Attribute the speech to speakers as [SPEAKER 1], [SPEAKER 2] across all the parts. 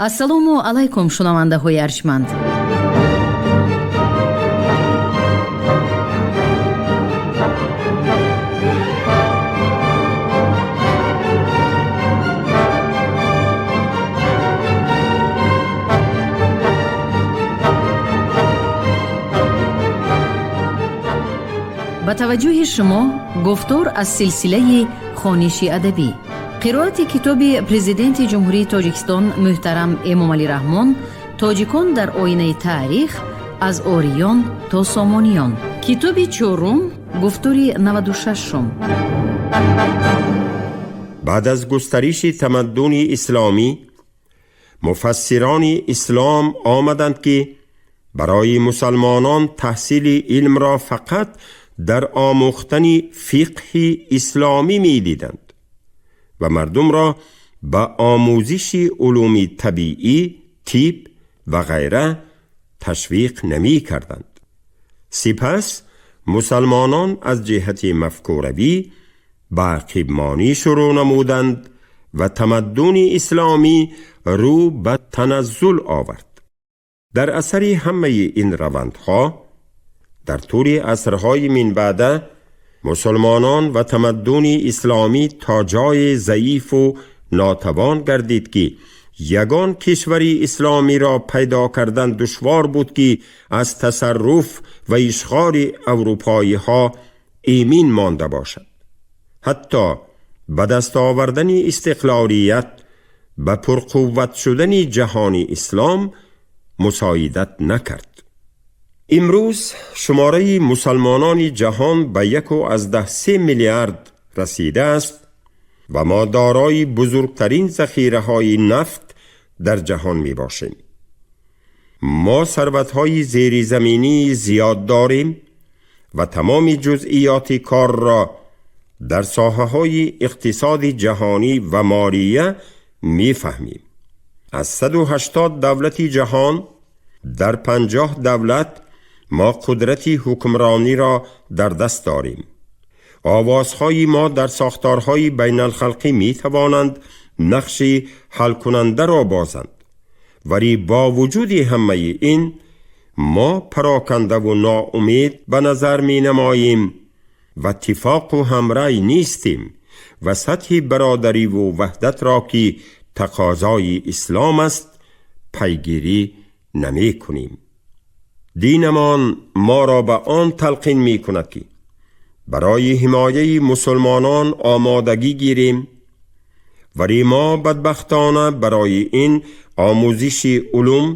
[SPEAKER 1] Ассалому алайкум, шунавандаҳои арҷманд. Ба таваҷҷӯҳи шумо гуфтор аз силсилаи хониши адабӣ, қироати китоби Президенти Ҷумҳурии Тоҷикистон муҳтарам Эмомалӣ Раҳмон «Тоҷикон дар оинаи таърих: аз ориён то сомониён», китоби чорум, гуфтори 96-ум.
[SPEAKER 2] Баъд аз густариши тамаддуни исломӣ муфассирони ислом омаданд, ки барои мусалмонон таҳсили илмро фақат дар омӯхтани фиқҳи исломӣ медиданд ва мардумро ба омӯзиши улуми табиӣ, тиб ва ғайра ташвиқ намекарданд. Сипас мусалмонон аз ҷиҳати мафкуравӣ ба ақибмонӣ шурӯъ намуданд ва тамаддуни исломӣ рӯ ба таназзул овард. Дар асари ҳамаи ин равандҳо дар тӯли асрҳои минбаъда мусулмонон ва тамаддуни исломӣ то ҷое заифу нотавон гардид, ки ягон кишвари исломиро пайдо кардан душвор буд, ки аз тасарруф ва ишғоли аврупоиҳо эмин монда бошад. Ҳатто ба даст овардани истиқлолият ба пурқувват шудани ҷаҳони ислом мусоидат накард. Имрӯз шумораи мусалмонони ҷаҳон ба 1,3 миллиард расидааст ва мо дорои бузургтарин захираҳои нафт дар ҷаҳон мебошем. Мо сарватҳои зеризаминии зиёд дорем ва тамоми ҷузъиёти корро дар соҳаҳои иқтисоди ҷаҳонӣ ва молия мефаҳмем. Аз 180 давлати ҷаҳон дар 50 давлат мо қудрати ҳукмрониро дар даст дорем. Овозҳои мо дар сохторҳои байналхалқӣ метавонанд нақши ҳалкунандаро бозанд, вале бо вуҷуди ҳамаи ин мо парокандаву ноумед ба назар менамоем ва иттифоқу ҳамрай нестем ва сатҳи бародариву ваҳдатро, ки тақозои ислом аст, пайгирӣ намекунем. Динамон моро ба он талқин мекунад, ки барои ҳимояи мусулмонон омодагӣ гирем, вале мо бадбахтона барои ин омӯзиши улум,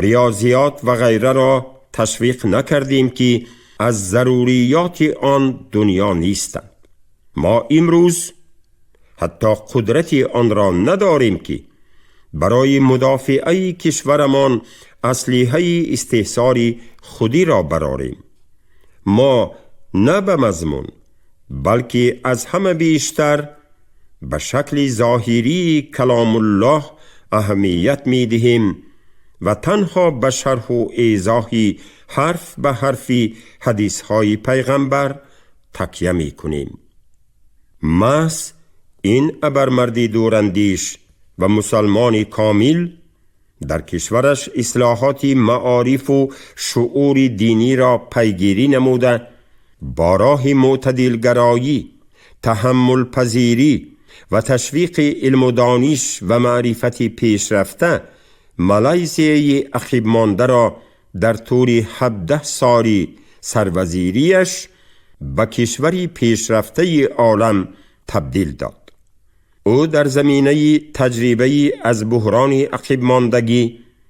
[SPEAKER 2] риёзиёт ва ғайраро ташвиқ накардем, ки аз заруриёти он дунё нестанд. Мо имрӯз ҳатто қудрати онро надорем, ки барои мудофиаи кишварамон аслиҳаи истеҳсоли худиро барорем. Мо на ба мазмун, балки аз ҳама бештар ба шакли зоҳирии каломуллоҳ аҳамият медиҳем ва танҳо ба шарҳу эзоҳи ҳарф ба ҳарфи ҳадисҳои пайғамбар такя мекунем. Маҳз ин абармарди дурандеш ва мусалмони комил дар кишвараш ислоҳоти маорифу шуъури диниро пайгирӣ намуда, бо роҳи мӯътадилгароӣ, таҳаммулпазирӣ ва ташвиқи илму дониш ва маърифати пешрафта Малайзияи ақибмондаро дар тӯли 17 соли сарвазириаш ба кишвари пешрафтаи олам табдил дод. Ӯ дар заминаи таҷрибаи аз буҳрони ақибмондагӣ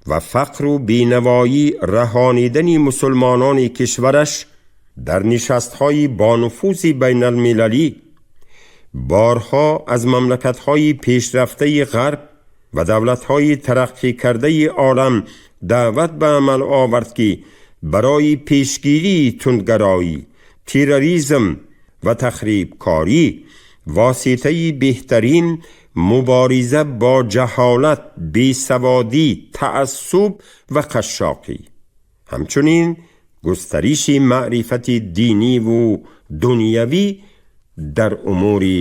[SPEAKER 2] ва фақру бенавоӣ раҳонидани мусулмонони кишвараш дар нишастҳои бонуфузи байналмилалӣ борҳо аз мамлакатҳои пешрафтаи ғарб ва давлатҳои тараққӣ кардаи олам даъват ба амал овард, ки барои пешгирии тундгароӣ, терроризм ва тахрибкорӣ воситаи беҳтарин мубориза бо ҷаҳолат, бесаводӣ, таассуб ва қашшоқӣ, ҳамчунин густариши маърифати диниву дунявӣ дар умури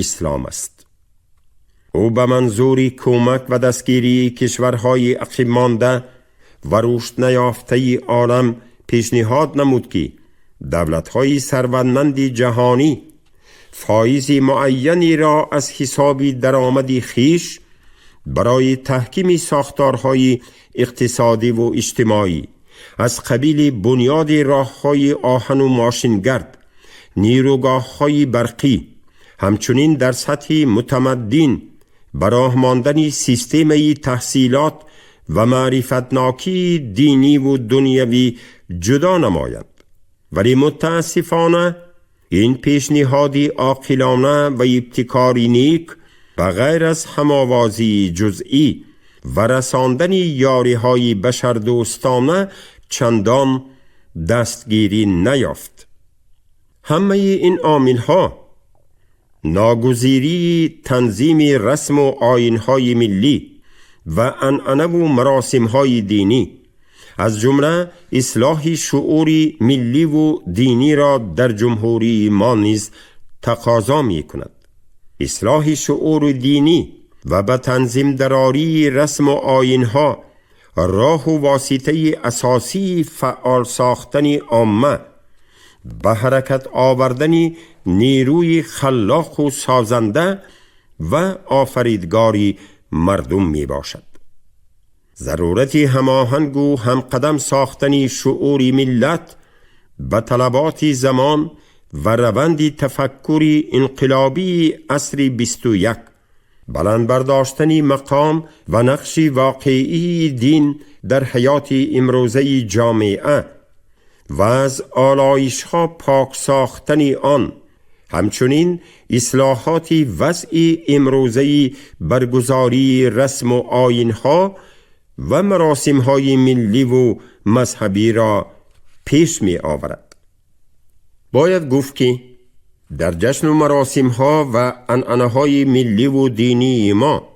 [SPEAKER 2] ислом аст. او به منظور کمک و دستگیری کشورهای عقب مانده و رشد نیافته عالم پیشنهاد نمود که دولت‌های ثروتمند جهانی فایز معینی را از حساب درآمد خویش برای تحکیم ساختارهای اقتصادی و اجتماعی از قبیل بنیاد راه‌های آهن و ماشینگرد، نیروگاه‌های برقی، همچنین در سطح متمدن براه ماندن سیستم تحصیلات و معرفتناکی دینی و دنیوی جدا نمایند. ولی متاسفانه این پیشنهاد عاقلانه و ابتکاری نیک به غیر از هماوازی جزئی و رساندن یاری‌های بشردوستانه چندان دستگیری نیافت. همه این عامل‌ها ناگزیری تنظیم رسم و آیین‌های ملی و عنعنه و مراسم‌های دینی از جمله اصلاح شعور ملی و دینی را در جمهوری ما نیز تقاضا می‌کند. اصلاح شعور دینی و به تنظیم دراری رسم و آیین‌ها راه و واسطه اساسی فعال ساختن عامه، به حرکت آوردن نیروی خلاق و سازنده و آفریدگاری مردم می باشد. ضرورت هماهنگ و همقدم ساختن شعور ملت به طلبات زمان و روند تفکر انقلابی عصر 21، بلند برداشتن مقام و نقش واقعی دین در حیات امروزه جامعه و از آلایش‌ها پاک ساختن آن، همچنین اصلاحات وضع امروزه برگزاری رسم و آیین‌ها و مراسم‌های ملی و مذهبی را پیش می آورد. باید گفت که در جشن و مراسم‌ها و عنعنه‌های ملی و دینی ما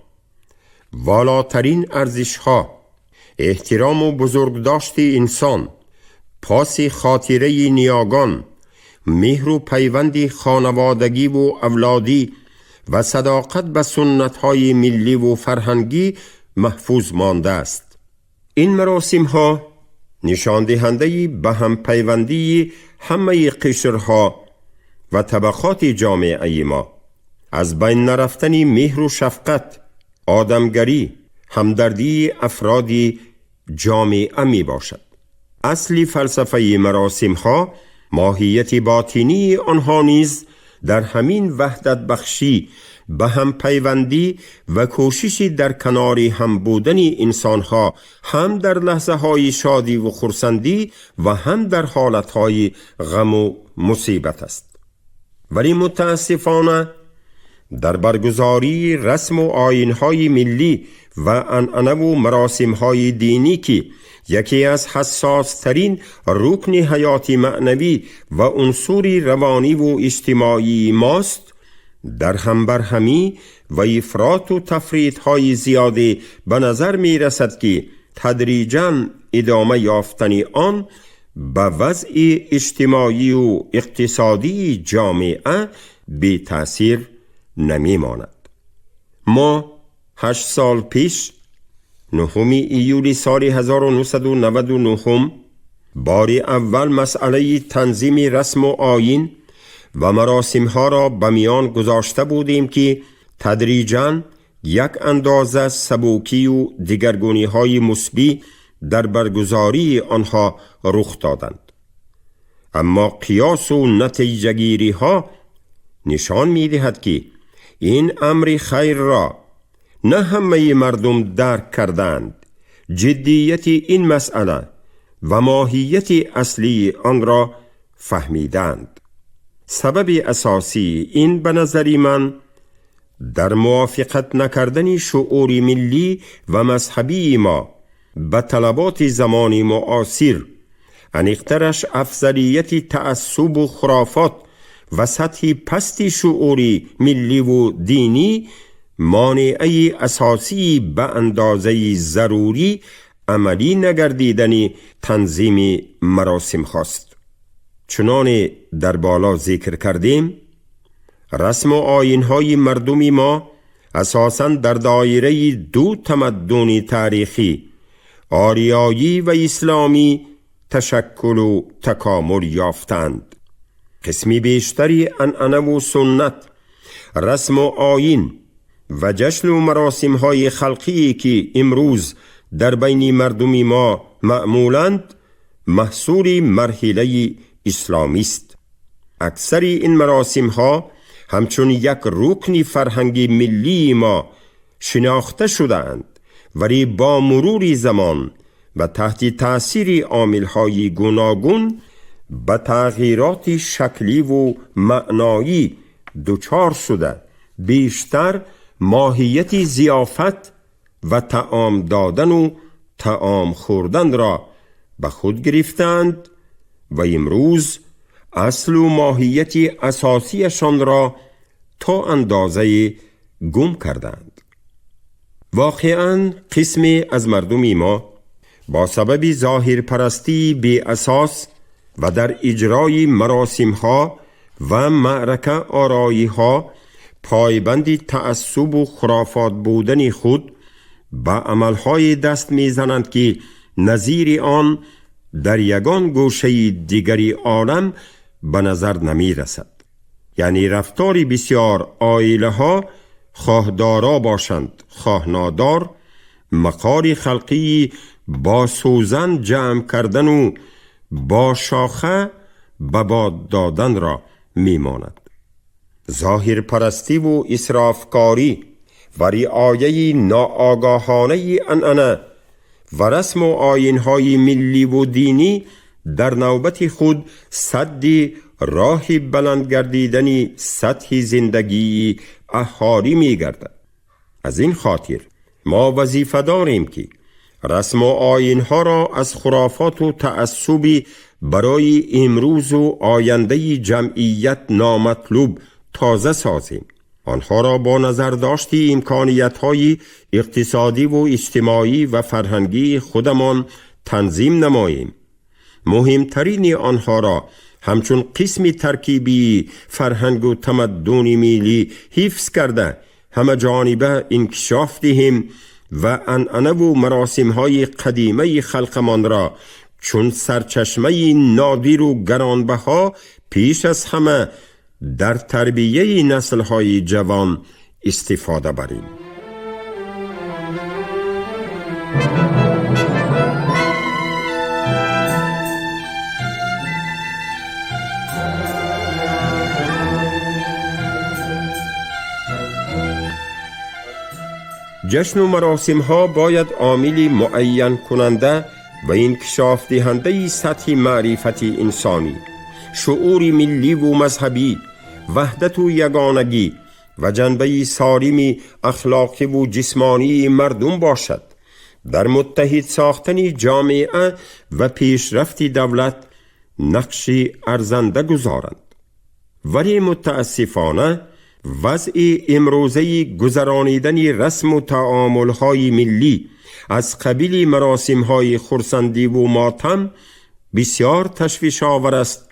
[SPEAKER 2] والاترین ارزش‌ها، احترام و بزرگداشت انسان، پاس خاطره نیاگان، مهر و پیوند خانوادگی و اولادی و صداقت به سنت‌های ملی و فرهنگی محفوظ مانده است. این مراسم‌ها نشان دهنده به هم پیوندی همه قشرها و طبقات جامعه ما، از بین نرفتن مهر و شفقت، آدمگری، همدردی افراد جامعه می باشد. اصل فلسفه مراسم ها، ماهیت باطینی آنها نیز در همین وحدت بخشی، به هم پیوندی و کوشش در کنار هم بودن انسانها، هم در لحظه های شادی و خرسندی و هم در حالت های غم و مصیبت است. ولی متاسفانه در برگزاری رسم و آیین‌های ملی و عنعنه و مراسم‌های دینی که یکی از حساس‌ترین رکن حیات معنوی و عنصر روانی و اجتماعی ماست، در هم برهمی و افراط و تفریط‌های زیادی به نظر می‌رسد که تدریجاً ادامه یافتن آن به وضع اجتماعی و اقتصادی جامعه بی تأثیر نمی‌ماند. ما 8 سال پیش، 9 ایول سال 1999، بار اول مسئله تنظیم رسم و آیین و مراسم‌ها را به میان گذاشته بودیم که تدریجاً یک اندازه سبوکی و دگرگونی‌های مثبت در برگزاری آنها رخ دادند. اما قیاس و نتیجه‌گیری‌ها نشان می‌دهد که این امر خیر را نه همه مردم درک کردند. جدیت این مسئله و ماهیت اصلی آن را فهمیدند. سبب اساسی این به نظر من در موافقت نکردن شعور ملی و مذهبی ما به طلبات زمان معاصر، انیقترش افضلیت تعصب و خرافات و سطح پست شعوری ملی و دینی، مانعه اساسی به اندازه ضروری عملی نگردیدن تنظیم مراسم خواست. چنان در بالا ذکر کردیم، رسم و آیین‌های مردمی ما اساساً در دایره دو تمدن تاریخی، آریایی و اسلامی، تشکل و تکامل یافتند. قسمی بیشتری عنعنه و سنت، رسم و آیین و جشن و مراسم های خلقی که امروز در بین مردم ما معمولند، محصول مرحله اسلامی است. اکثر این مراسم ها همچون یک رکن فرهنگ ملی ما شناخته شده‌اند، ولی با مرور زمان و تحت تأثیر عامل‌های گوناگون به تغییرات شکلی و معنایی دچار شده، بیشتر ماهیت ضیافت و طعام دادن و طعام خوردن را به خود گرفتند و امروز اصل و ماهیت اساسیشان را تا اندازه گم کردند. واقعاً قسمی از مردم ما با سبب ظاهر پرستی بی اساس و در اجرای مراسم ها و معرکه آرایی ها پایبند تعصب و خرافات بودن خود به عملهای دست میزنند که نظیر آن در یگان گوشه دیگری عالم به نظر نمی رسد. یعنی رفتار بسیار عائله ها خواه دارا باشند خواه نادار، مقار خلقی با سوزن جمع کردن و با شاخه به باد دادن را می ماند. ظاهر پرستی و اسرافکاری و رعایه ناآگاهانه عنعنه و رسم و آیین‌های ملی و دینی در نوبت خود سد راه بلند گردیدن سطح زندگی اهالی می گردد. از این خاطر ما وظیفه داریم که رسم و آیین‌ها را از خرافات و تعصب برای امروز و آینده جمعیت نامطلوب تازه سازیم. آنها را با نظر داشت امکانیت‌های اقتصادی و اجتماعی و فرهنگی خودمان تنظیم نماییم. مهمترین آنها را همچون قسم ترکیبی فرهنگ و تمدن ملی حفظ کرده همه جانبه انکشاف دهیم و عنعنه و مراسم‌های قدیمه خلقمان را چون سرچشمه نادر و گرانبها پیش از همه در تربیه نسل‌های جوان استفاده بریم. جشن و مراسم ها باید عامل معین کننده و انکشاف دهنده سطح معرفت انسانی، شعور ملی و مذهبی، وحدت و یگانگی و جنبه سالم اخلاقی و جسمانی مردم باشد. در متحد ساختن جامعه و پیشرفت دولت نقش ارزنده گذارند. ولی متاسفانه وضع امروزه گذرانیدن رسم و تعامل‌های ملی از قبیل مراسم‌های خرسندی و ماتم بسیار تشویش آور است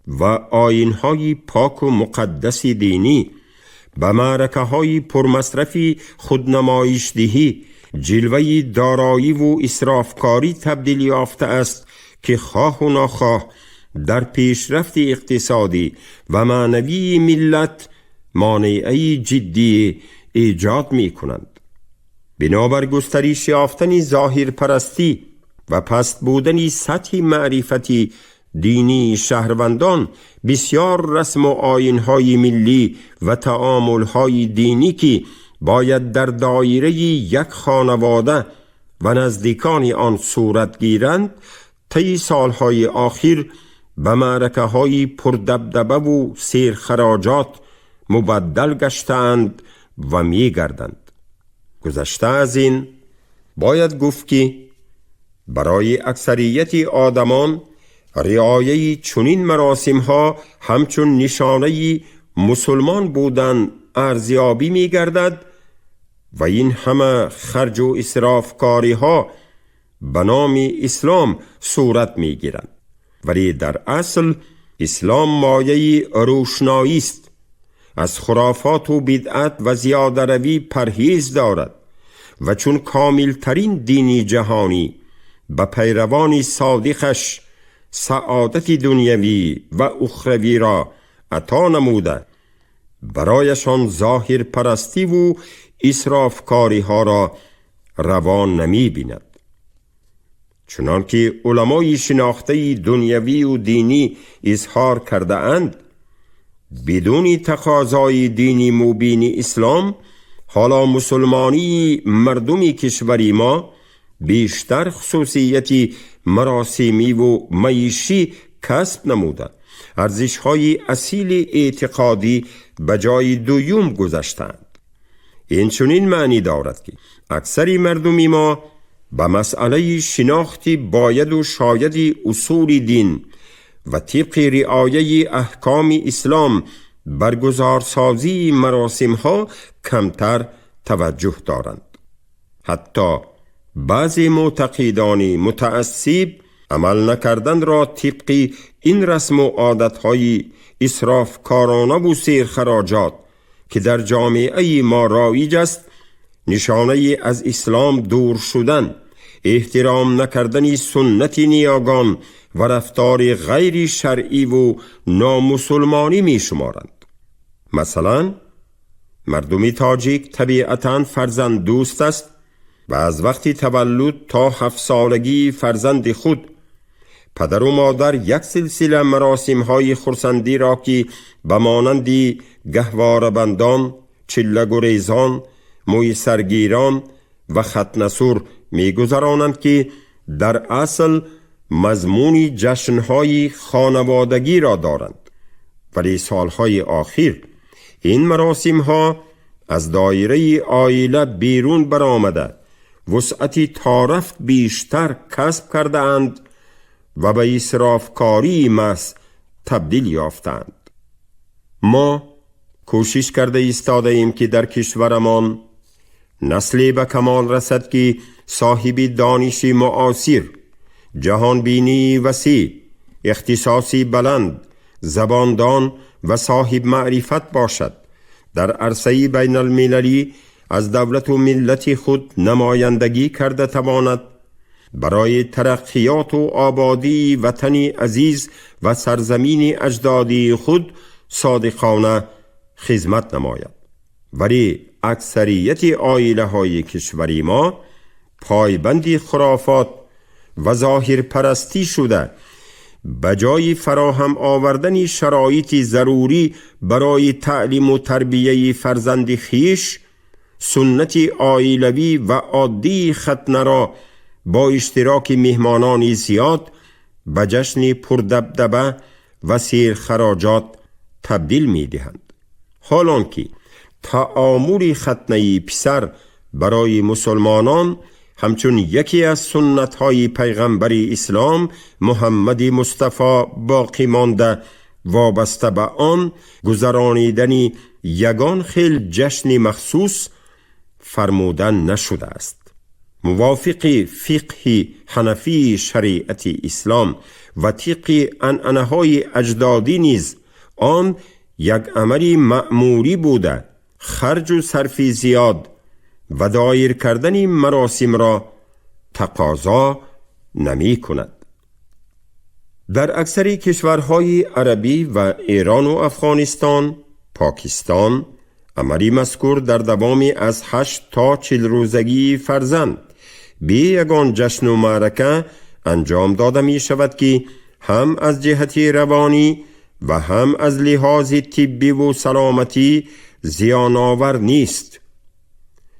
[SPEAKER 2] و آیین‌های پاک و مقدس دینی به معرکه‌های پرمصرف خودنمایش دهی، جلوه دارایی و اسرافکاری تبدیل یافته است که خواه و ناخواه در پیشرفت اقتصادی و معنوی ملت مانعی جدی ایجاد می کنند. بنابر گسترش یافتن ظاهر پرستی و پست بودن سطح معرفتی دینی شهروندان، بسیار رسم و آیین‌های ملی و تعامل‌های دینی که باید در دایره یک خانواده و نزدیکان آن صورت گیرند، طی سالهای آخر به معرکه‌های پردبدبه و سیرخراجات مبدل گشتند و می‌گردند. گذشته از این باید گفت که برای اکثریت آدمان رعایه چنین مراسم‌ها همچون نشانه مسلمان بودن ارزیابی می‌گردد و این همه خرج و اسرافکاری‌ها به نام اسلام صورت می‌گیرند. ولی در اصل اسلام مایه روشنایی است. از خرافات و بدعت و زیاده‌روی پرهیز دارد و چون کاملترین دینی جهانی به پیروان صادقش سعادت دنیوی و اخروی را عطا نموده، برایشان ظاهر پرستی و اسرافکاری ها را روا نمی بیند. چنان که علمای شناخته دنیوی و دینی اظهار کرده اند، بدون تقاضای دینی مبین اسلام حالا مسلمانی مردم کشوری ما بیشتر خصوصیت مراسمی و معیشی کسب نموده، ارزش‌های اصیل اعتقادی به جای دوم گذاشتند. این چنین معنی دارد که اکثر مردم ما به مسئله شناخت باید و شاید اصول دین و طبق رعایه احکام اسلام برگزارسازی مراسم ها کمتر توجه دارند. حتی بعضی معتقدان متعصب عمل نکردن را طبق این رسم و عادتهای اسرافکارانه و سیرخراجات که در جامعه ما رایج است، نشانه از اسلام دور شدن، احترام نکردن سنت نیاگان و رفتار غیر شرعی و نامسلمانی می شمارند. مثلا مردم تاجیک طبیعتاً فرزند دوست است و از وقتی تولد تا 7 سالگی فرزند خود، پدر و مادر یک سلسله مراسم های خرسندی را که به مانند گهواره بندان، چله گریزان، موی سرگیران و ختنسور می گذرانند که در اصل مضمون جشنهای خانوادگی را دارند. ولی سالهای آخر این مراسم ها از دایره عائله بیرون برآمده، وسعتی تارفت بیشتر کسب کرده اند و به اسرافکاری محض تبدیل یافتند. ما کوشش کرده ایستاده ایم که در کشورمان نسلی به کمال رسد که صاحب دانش معاصر، جهانبینی وسیع، اختصاصی بلند، زباندان و صاحب معرفت باشد، در عرصه بین المللی از دولت و ملت خود نمایندگی کرده تواند، برای ترقیات و آبادی وطن عزیز و سرزمین اجدادی خود صادقانه خدمت نماید. ولی اکثریت عائله های کشوری ما پایبند خرافات و ظاهر پرستی شده، بجای فراهم آوردن شرایط ضروری برای تعلیم و تربیه فرزند خویش، سنت عائلوی و عادی ختنه را با اشتراک مهمانان زیاد به جشن پردبدبه و سیرخراجات تبدیل می دهند. حالان که تعامل ختنه پسر برای مسلمانان همچون یکی از سنت‌های پیغمبر اسلام محمد مصطفی باقی مانده، وابسته به آن گذرانیدن یگان خیل جشن مخصوص فرمودن نشده است. موافق فقه حنفی شریعت اسلام و طبق عنعنه‌های اجدادی نیز آن یک عمل معمولی بوده، خرج و صرف زیاد و دایر کردن مراسم را تقاضا نمی کند. در اکثر کشورهای عربی و ایران و افغانستان، پاکستان، عملی مذکور در دوام از 8 تا 40 روزگی فرزند بی یگان جشن و معرکه انجام داده می شود که هم از جهت روانی و هم از لحاظ طبی و سلامتی زیان آور نیست.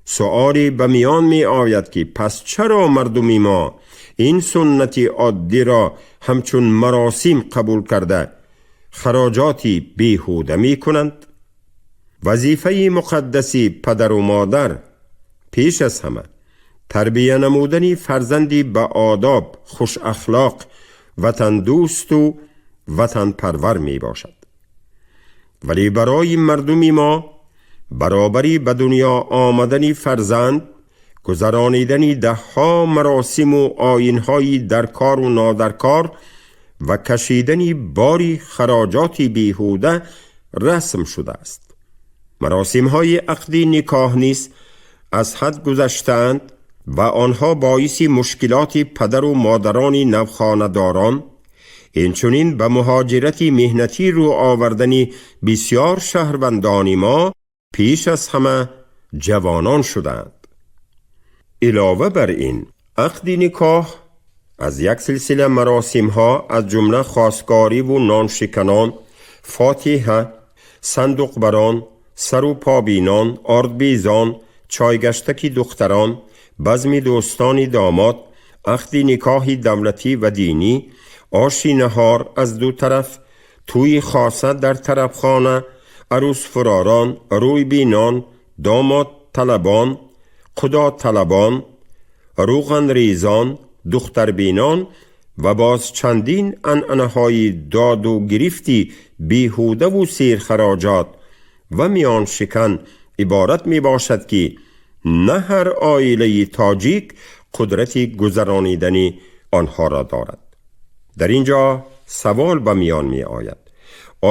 [SPEAKER 2] سؤالی به میان می آید که پس چرا مردمی ما این سنت عادی را همچون مراسم قبول کرده خراجاتی بیهوده می کنند؟ وظیفه مقدسی پدر و مادر پیش از همه تربیه نمودن فرزندی به آداب، خوش اخلاق، وطن دوست و وطن پرور می باشد. ولی برای مردمی ما برابری به دنیا آمدن فرزند، گذرانیدن دهها مراسم و آیین‌های درکار و نادرکار و کشیدن باری خراجات بیهوده رسم شده است. Маросимҳои ақди никоҳ низ аз ҳад гузаштаанд ва онҳо боиси мушкилоти падару модарони навхонадорон, инчунин ба муҳоҷирати меҳнатӣ рӯ овардани бисёр шаҳрвандони мо, пеш аз ҳама ҷавонон шудаанд. Илова бар ин, ақди никоҳ аз як силсила маросимҳо, аз ҷумла хостгориву ноншиканон, фотиҳа, сандуқбарон, сару побинон, ордбезон, чойгаштаки духтарон, базми дӯстони домод, ақди никоҳи давлатӣ ва динӣ, оши наҳор аз ду тараф, тӯйи хоса дар тарабхона, арӯсфуророн, рӯйбинон, домодталабон, қудоталабон, рӯғанрезон, духтарбинон ва боз чандин анъанаҳои доду гирифти беҳудаву серхароҷот ва миёншикан иборат мебошад, ки на ҳар оилаи тоҷик қудрати гузаронидани онҳоро дорад. Дар ин ҷо савол ба миён меояд: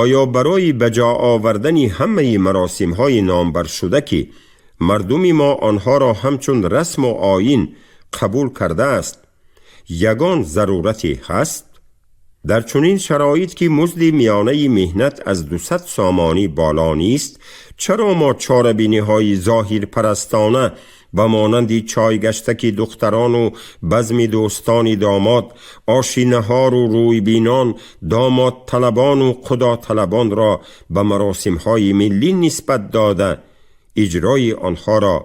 [SPEAKER 2] оё барои ба ҷо овардани ҳамаи маросимҳои номбаршуда, ки мардуми мо онҳоро ҳамчун расму оин қабул кардааст, ягон зарурате ҳаст? Дар чунин шароит, ки музди миёнаи меҳнат аз 200 сомонӣ боло нест, чаро мо чорабиниҳои зоҳирпарастона ба монанди чойгаштаки духтарону базми дӯстони домод, оши наҳору рӯйбинон, домодталабону қудоталабонро ба маросимҳои миллӣ нисбат дода, иҷрои онҳоро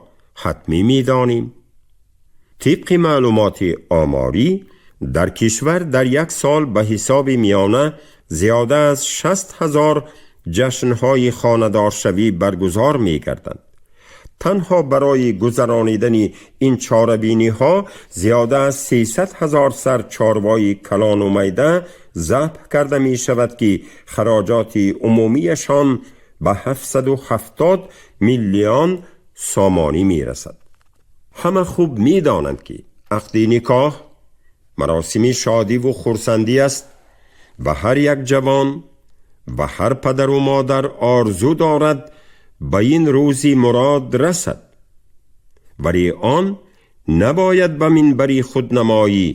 [SPEAKER 2] ҳатмӣ медонем? Тибқи маълумоти оморӣ, дар кишвар дар як сол ба ҳисоби миёна зиёда аз 60 000 ҷашнҳои хонадоршавӣ баргузор мегарданд. Танҳо барои гузаронидани ин чорабиниҳо зиёда аз 300 000 сар чорвои калону майда забҳ карда мешавад, ки хароҷоти умумиашон ба 770 миллион сомонӣ мерасад. Ҳама хуб медонанд, ки ақди никоҳ маросими шодиву хурсандӣ аст ва ҳар як ҷавон ва ҳар падару модар орзу дорад ба ин рӯзи мурод расад, вале он набояд ба минбари худнамоӣ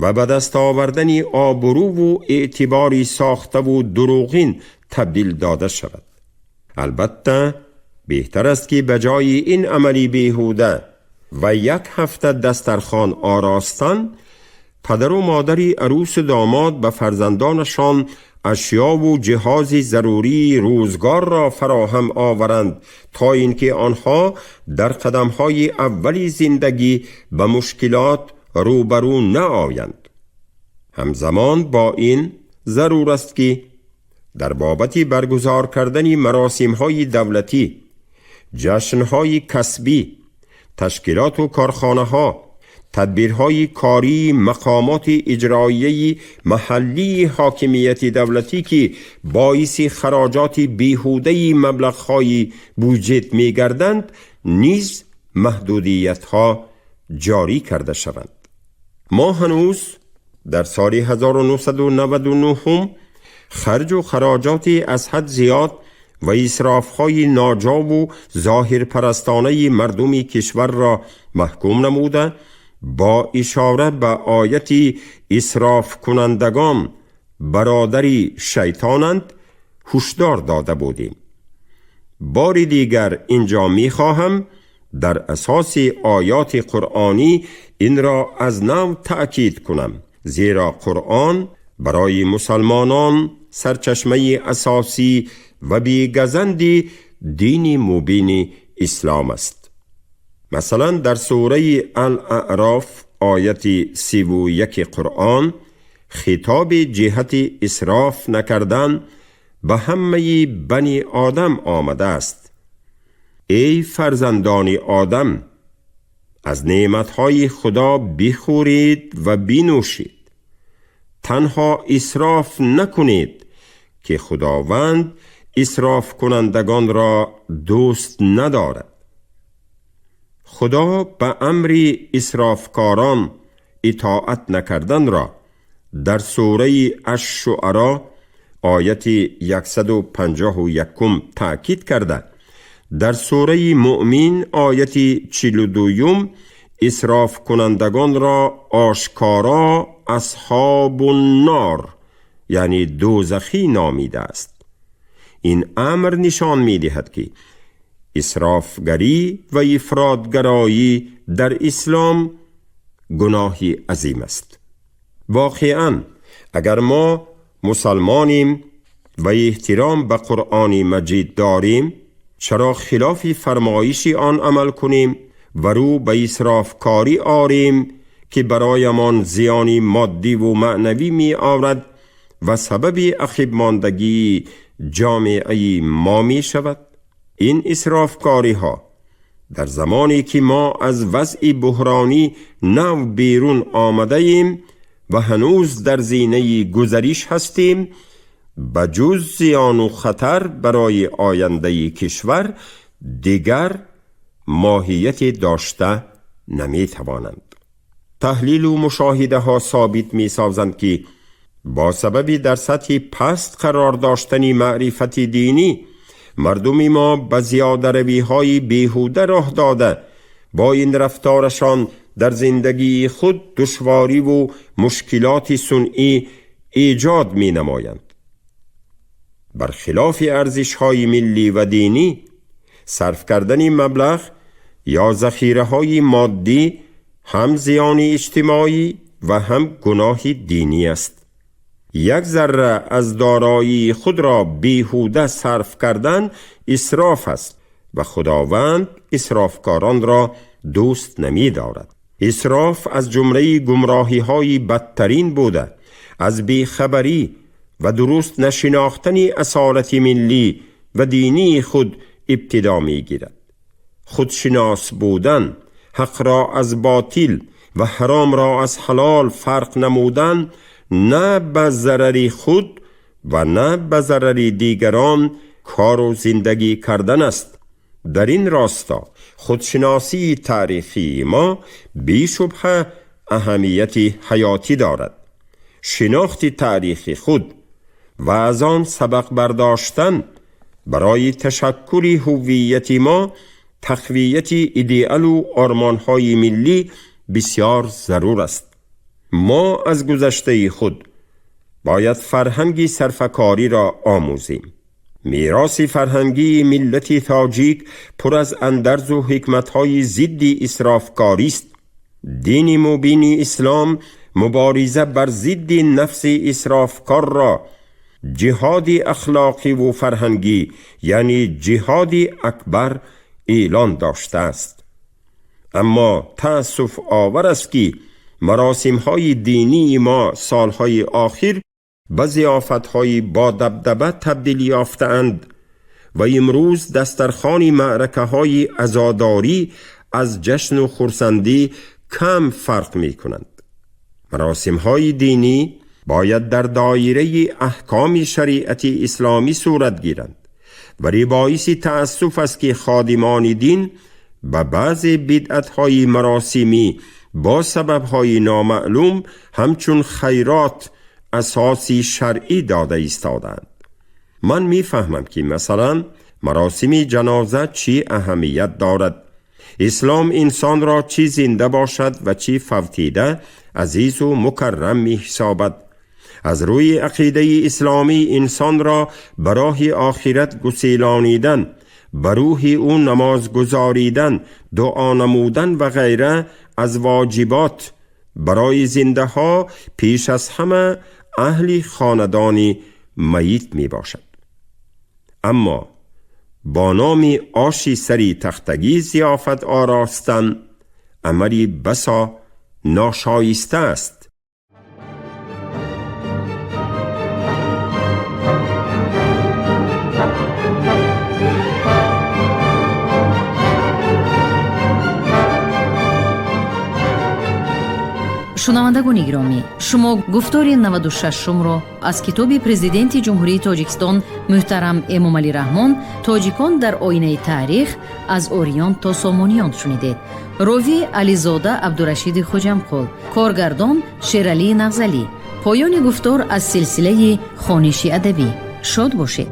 [SPEAKER 2] ва ба даст овардани обрӯву эътибори сохтаву дурӯғин табдил дода шавад. Албатта, беҳтар аст, ки ба ҷои ин амали беҳуда ва як ҳафта дастархон оростан, падару модари арӯсу домод ба фарзандонашон ашёву ҷиҳози зарурии рӯзгорро фароҳам оваранд, то ин ки онҳо дар қадамҳои аввали зиндагӣ ба мушкилот рӯбарӯ наоянд. Ҳамзамон бо ин, зарур аст, ки дар бобати баргузор кардани маросимҳои давлатӣ, ҷашнҳои касбӣ, ташкилоту корхонаҳо, тадбирҳои кории мақомоти иҷроияи маҳаллии ҳокимияти давлатӣ, ки боиси хароҷоти беҳудаи маблағҳои буҷет мегарданд, низ маҳдудиятҳо ҷорӣ карда шаванд. Мо ҳанӯз дар соли 1999 харҷу хароҷоти аз ҳад зиёд ва исрофҳои ноҷову зоҳирпарастонаи мардуми кишварро маҳкум намуда, бо ишора ба ояти «исрофкунандагон бародари шайтонанд» ҳушдор дода будем. Бори дигар инҷо мехоҳам дар асоси оёти қуръонӣ инро аз нав таъкид кунам, зеро Қуръон барои мусалмонон сарчашмаи асосӣ ва бегазанди дини мубини ислом аст. Масалан, дар сураи Ал-Аъроф, ояти 31 Қуръон хитоби ҷиҳати исроф накардан ба ҳамаи бани одам омадааст: «Эй фарзандони одам, аз неъматҳои Худо бихӯред ва бинӯшед, танҳо исроф накунед, ки Худованд исрофкунандагонро дӯст надорад». Худо ба амри исрофкорон итоат накарданро дар сураи Аш-Шуаро, ояти 151 таъкид карда, Дар сураи Муъмин ояти 42 исрофкунандагонро ошкоро асҳобуннор, яъне дӯзахӣ номидааст. Ин амр нишон медиҳад, ки исрофгарӣ ва ифротгароӣ дар ислом гуноҳи азим аст. Воқеан, агар мо мусалмонем ва эҳтиром ба Қуръони Маҷид дорем, чаро хилофи фармоиши он амал кунем ва рӯ ба исрофкорӣ орем, ки бароямон зиёни моддиву маънавӣ меорад ва сабаби ақибмондагии ҷомеаи мо мешавад? Ин исрофкориҳо дар замоне ки мо аз вазъи буҳронӣ нав берун омадаем ва ҳанӯз дар зинаи гузариш ҳастем, ба ҷуз зиёну хатар барои ояндаи кишвар дигар моҳияте дошта наметавонанд. Таҳлилу мушоҳидаҳо собит месозанд, ки бо сабаби дар сатҳи паст қарор доштани маърифати динӣ, мардуми мо ба зиёдаравиҳои беҳуда роҳ дода, бо ин рафторашон дар зиндагии худ душвориву мушкилоти сунъӣ эҷод менамоянд. Бархилофи арзишҳои миллӣ ва динӣ, сарф кардани маблағ ё захираҳои моддӣ ҳам зиёни иҷтимоӣ ва ҳам гуноҳи динӣ аст. Як зарра аз дороии худро беҳуда сарф кардан исроф аст ва Худованд исрофкоронро дӯст намедорад. Исроф аз ҷумлаи гумроҳиҳои бадтарин буда, аз бехабарӣ ва дуруст нашинохтани асолати миллӣ ва динии худ ибтидо мегирад. Худшинос будан, ҳақро аз ботил ва ҳаромро аз ҳалол фарқ намудан на ба зарари худ ва на ба зарари дигарон кору зиндагӣ кардан аст. Дар ин росто худшиносии таърихии мо бешубҳа аҳамияти ҳаётӣ дорад. Шинохти таърихи худ ва аз он сабақ бардоштан барои ташаккули ҳуввияти мо, тақвияти идеалу ормонҳои миллӣ бисёр зарур аст. Мо аз гузаштаи худ бояд фарҳанги сарфакориро омӯзем. Мероси фарҳангии миллати тоҷик пур аз андарзу ҳикматҳои зидди исрофкорист. Дини мубини ислом мубориза бар зидди нафси исрофкорро ҷиҳоди ахлоқиву фарҳангӣ, яъне ҷиҳоди акбар эълон доштааст. Аммо таассуф овар аст, ки маросимҳои динии мо солҳои охир ба зиёфатҳои бодабдаба табдил ёфтаанд ва имрӯз дастархони маъракаҳои азодорӣ аз ҷашну хурсандӣ кам фарқ мекунанд. Маросимҳои динӣ бояд дар доираи аҳкоми шариати исломӣ сурат гиранд, вале боиси таассуф аст, ки ходимони дин ба баъзе бидъатҳои маросимӣ бо сабабҳои номаълум ҳамчун хайрот асоси шаръӣ дода истодаанд. Ман мефаҳмам, ки масалан маросими ҷаноза чӣ аҳамият дорад. Ислом инсонро чӣ зинда бошад ва чӣ фавтида азизу мукаррам меҳисобад. Аз рӯи ақидаи исломӣ инсонро ба роҳи охират гуселонидан, ба рӯҳи ӯ намоз гузоридан, дуо намудан ва ғайра аз воҷибот барои зиндаҳо, пеш аз ҳама аҳли хонадони майит мебошад. Аммо бо номи оши сари тахтагӣ зиёфат оростан амали басо ношоиста аст.
[SPEAKER 1] Шунавандагони гиромӣ, шумо гуфтори 96-умро аз китоби Президенти Ҷумҳурии Тоҷикистон муҳтарам Эмомалӣ Раҳмон «Тоҷикон дар оинаи таърих: аз ориён то сомониён» шунидед. Ровӣ Ализода Абдурашиди Хуҷамқул, коргардон Шералии Нағзалӣ. Поёни гуфтор аз силсилаи хониши адабӣ. Шод бошед.